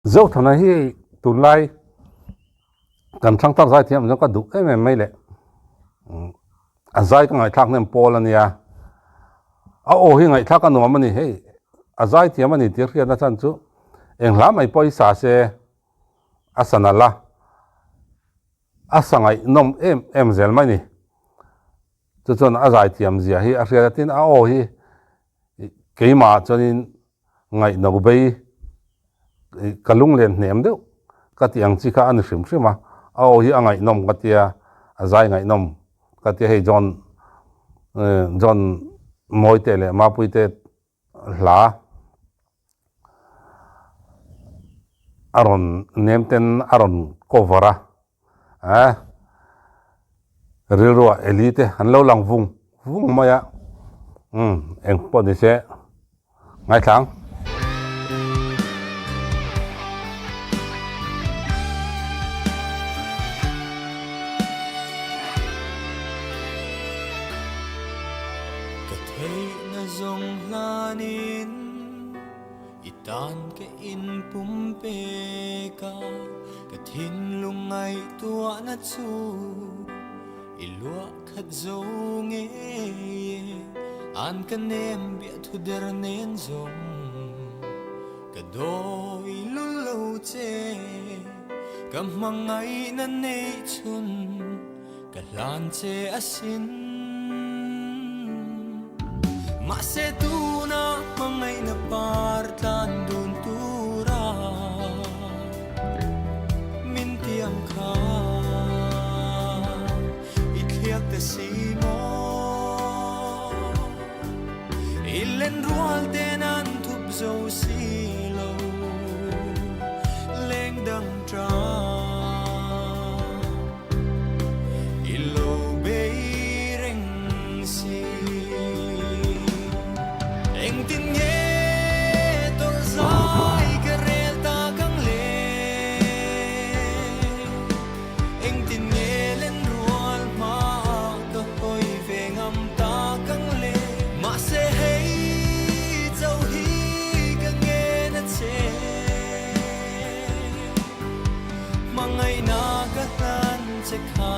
Zothana hi tunlai kan thangthar zai thiam zawng ka duh em em mai le. A zai ka ngaihthlak hnem pawl a nia. A aw hi ngaihthlak a nuam a ni hei. A zai thiam a ni tih hriatna chhan chu eng hla mai pawh hi sa se a sa nalh a, a sa ngaihnawm em em zel mai ni. Chu chuan a zai thiam zia hi a hriat a, tin a aw hi keimah chuanin ngaihno bei ka lunglen hnem deuh ka tih ang chi kha a ni hrim hrim a, a aw hi a ngaihnawm ka tia, a zai ngaihnawm ka tia hei John John Mawite leh Mapuite hla a rawn nem ten a rawn cover a, eh rilruah Eli te an lo lang vung vung mai a, umm eng pawh ni se ngaithlang. Ka theihna zawng hlanin i tan ka inpum pek a, ka thinlung ngaihtuahna chu i luah khat zo ngei e. An ka nem biah thu der nen zawng ka dawi lul lo che, ka hmangaihna neih chhun Ka hlan che asin. Mahse tuna hmangaihna par tlan dun tura min tiam kha i thliak ta si maw? I len rual ten an thup zo si lo leng dang ta. I lo bei reng si. Engtin nge tawrh zai ka rel tak ang le? Engtin nge len rual hma ka hawi ve ngam tak ang le? Mahse hei chauh hi ka ngen a che. Hmangaihna ka hlan che kha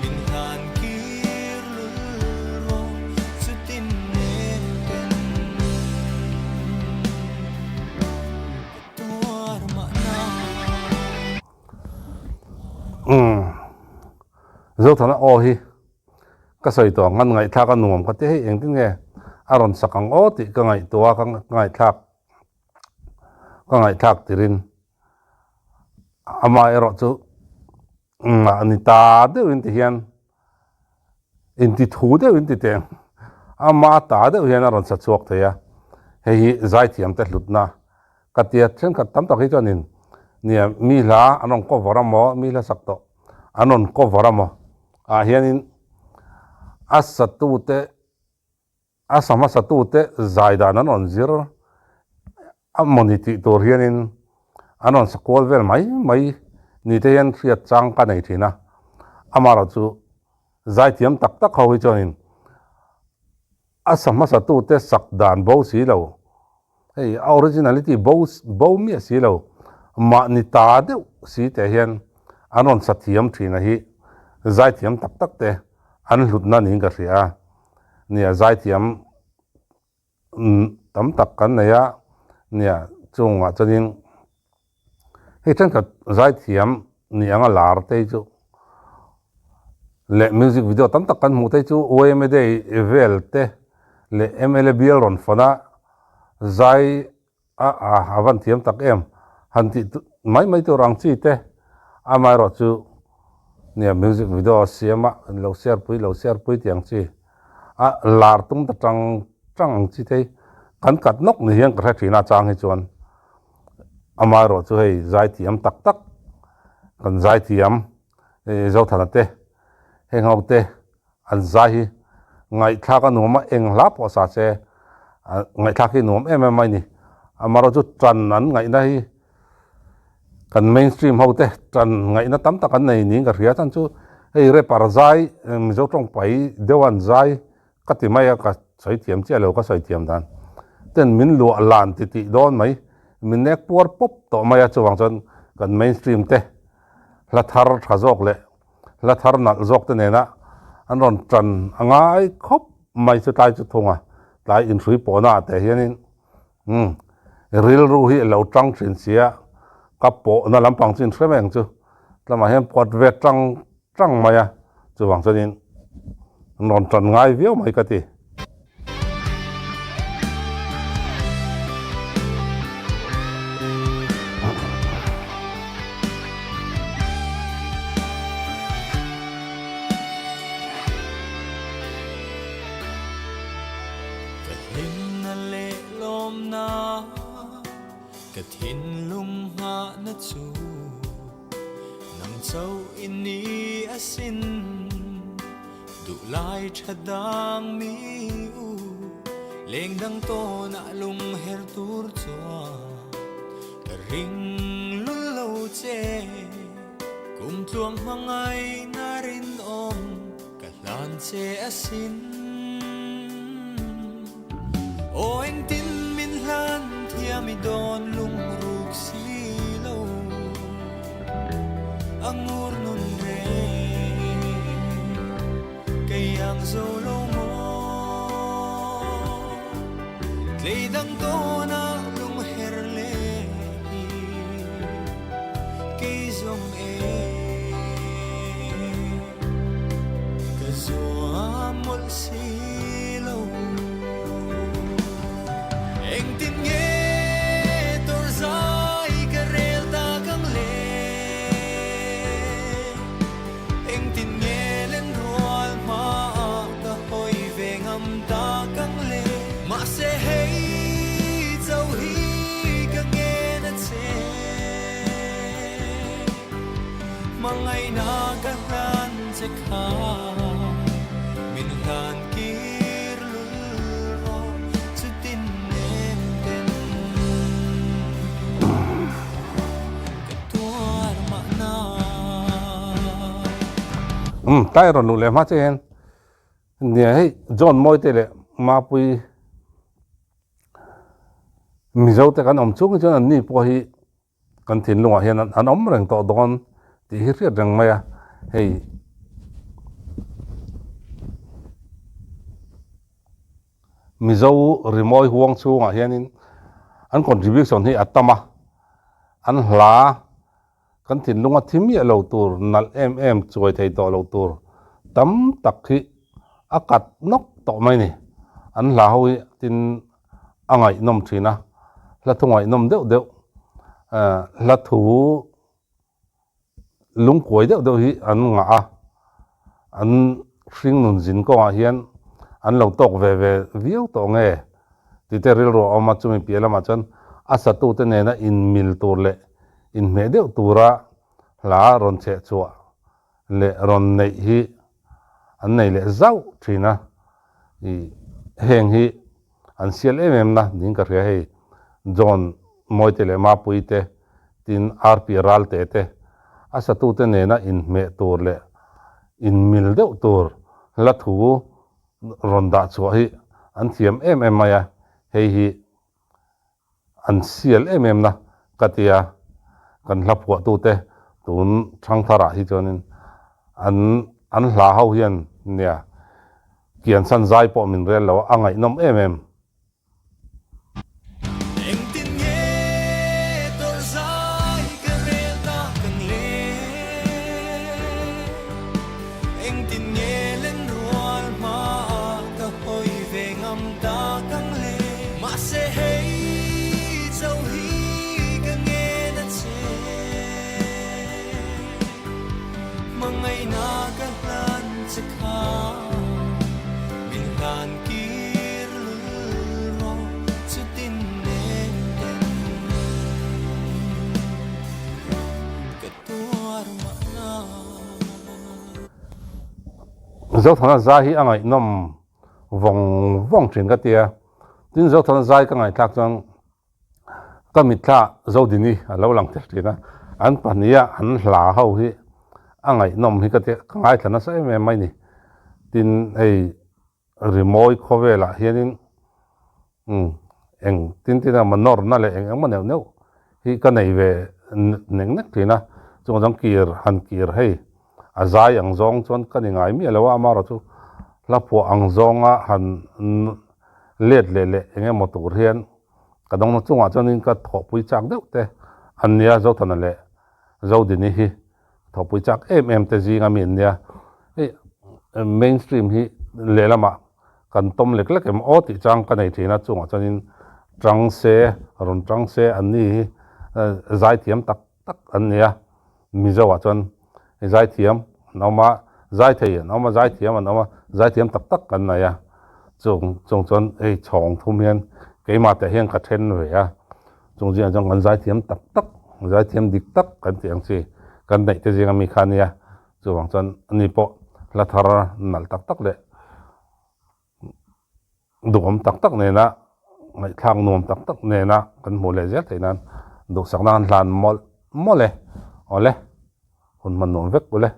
min hlan kir lul rawh chutin nen ken ka tuar mahna. Umm Zothana aw hi ka sawi tawh ang, an ngaihthlak a nuam ka ti hei engtin nge a rawn sak ang aw tih ka ngaihtuah a ka ngaihthlak. Ka ngaihthlak tirin amah erawh chu a ni ta deuh in ti hian inti thu deuh in ti teh ang amah ta deuh hian a rawn sa chhuak thei a, hei hi zaithiam te hlutna ka tia thenkhat tam tak hi chuanin nia mi hla an rawn cover a maw mi hla sak tawh an rawn cover a maw ah hianin a satute A sa hmasatute zai dan an rawn zir a mawni tih tur hianin an rawn sa kual vel mai mai ni te hian hriat chang ka nei thin a. Amaherawhchu zaithiam tak tak ho hi chuanin a sa hmasatute sak dan bo si lo, hei a originality bo bo miah si lo, mahni ta deuh si te hian an rawn sa thiam thin a hi zaithiam tak tak te an hlutna niin ka hria a. Nia zaithiam tam tak kan nei a, nia chungah chuanin hei thenkhat zaithiam ni anga lar te hi chu leh music video tam tak kan hmuh te hi chu YMA day vel te leh MLA bial rawn fana zai A a van thiam tak em? Han tih mai mai tur ang chi te amaherawh chu nia music video a siam a lo share pui lo share pui tih ang chi a lar tum ta tang tang ang chi te hi kan kat nawk ni hian ka hre thin a chang hi chuan amaherawh chu hei zaithiam tak tak kan zaithiam Zothana te heng ho te An zai hi ngaihthlak a nuam a, eng hla pawh sa se ngaihthlak hi nuam em em mai ni. Amaherawh chu tan an ngaihna hi kan mainstream ho te tan ngaihna tam tak an nei niin ka hria. Chuan chu hei rapper zai Mizo tawng pai deuh an zai ka ti mai a, ka sawi thiam chiah lo ka sawi thiam dan ten min luah lan ti tih dawn mai. min nek puar pawp tawh mai a, chuvang chuan kan mainstream te hla thar tha zawk leh hla thar nalh zawk te nena an rawn tan a ngai khawp mai chu tlai chu thung a, tlai inhrui pawhna ah te hianin umm rilru hi a lo tang thin sia, ka pawhna lampang chu inhre mai ang chu, tlangah hian pawt ve tang tang mai a, chuvang chuanin an rawn tan ngai viau mai ka ti. Ka hlimna leh lawmna ka thinlung nghahna chu. Nang chauh i ni asin duhlai tha dang mi u leng dang tawnah lung her tur chuan ka ring lul lo che kum tluang hmangaihna rinawm ka hlan che asin Aw engtin min hlan thiam i dawn lungruk si lo a ngur nun reng kei ang zo lo maw tlei dang tawnah lung her leh hi kei zawng e Ka zuam mawlh si lo. Engtin nge tawrh zai ka rel tak ang le? Engtin nge len rual hmaah ka hawi ve ngam tak ang le? Mahse hei chauh hi ka ngen a che. Hmangaihna ka hlan che kha min hlan kir lul rawh chutin nem ten ka tuar mahna. Umm tlai rawn luh leh hma che hian nia hei John Mawite leh Mapui Mizo te kan awm chung hi chuan an ni pawh hi Kan thinlungah hian an awm reng tawh dawn tih hi hriat reng mai a, hei Mizo rimawi huang chhungah hianin an contribution hi a tam a, an hla kan thinlunga thi miah lo tur nalh em em chuai thei tawh lo tur tam tak hi a kat nawk tawh mai a ni, an hla ho hi tin a ngaihnawm thin a, hla thu ngaihnawm deuh deuh hla thu lungkuai deuh deuh hi an ngah a, an hring nun zin kawngah hian an lo tawk ve ve viau tawh nge tih te rilru a awm a, chumi piah lamah chuan a satute nena inmil tur leh inhmeh deuh tura hla rawn chheh chhuah leh rawn neih hi an nei leh zauh thin a, ih heng hi an sial em em na niin ka hria hei John Mawite leh Mapui te tin RP Ralte te a satute nena inhmeh tur leh inmil deuh tur hla thu rawn dah chhuah hi an thiam em em mai a, hei hi An sial em em na ka ti a, kan hla phuahtute tun thangtharah hi chuanin an an hla ho hian nia kiansan zai pawh min rel lo a, a ngaihnawm em em. Engtin nge tawrh zai ka rel tak ang le? Engtin nge len rual hmaah ka hawi ve ngam tak ang le? Mahse hei chauh hi ka ngen a che. Hmangaihna ka hlan che kha min hlan kir lul rawh chutin nen ten ka tuar mahna. Zothana zai hi a ngaihnawm vawng vawng thin ka tia. Tin Zothana zai ka ngaihthlak chuan ka mitthla Zodini a lo lang tel thin a, an pahniha an hla ho hi a ngaihnawm hi ka tia, ka ngaithla nasa em em mai ni. Tin hei rimawi khawvelah hianin umm. Eng tin tin emaw nawrna leh eng engemaw neuh neuh hi ka nei ve nek nek thin a, chungah chuan kir han kir hei a zai ang zawng chuan ka ni ngai miah lo a, amaherawh chu hla phuah ang zawnga han let leh leh eng emaw tur hian ka dawng na chungah chuanin ka thawhpui chak deuh te an nia Zothana leh Zodini hi thawhpui chak em em te zinga mi an nia, hei mainstream hi lehlamah kan tawm lek lek em aw tih chang ka nei thin a, chungah chuanin tang se rawn tang se an ni hi zaithiam tak tak an ni a, Mizo ah chuan zaithiam an awm a, zaithei an awm a, zaithiam an awm a, zaithiam tak tak kan nei a, chung chung chuan hei chhawng thum hian keimah teh hian ka then ve a, chung zingah chuan kan zaithiam tak tak, zaithiam dik tak kan tih ang chi kan neih te zinga mi kha a nia, chuvang chuan ani pawh hla thar nalh tak tak leh Duhawm tak tak nena ngaihthlak nuam tak tak nena kan hmuh leh zel theih nan duhsakna kan hlan mawlh mawlh e. Awle, hun hman nuam vek ule.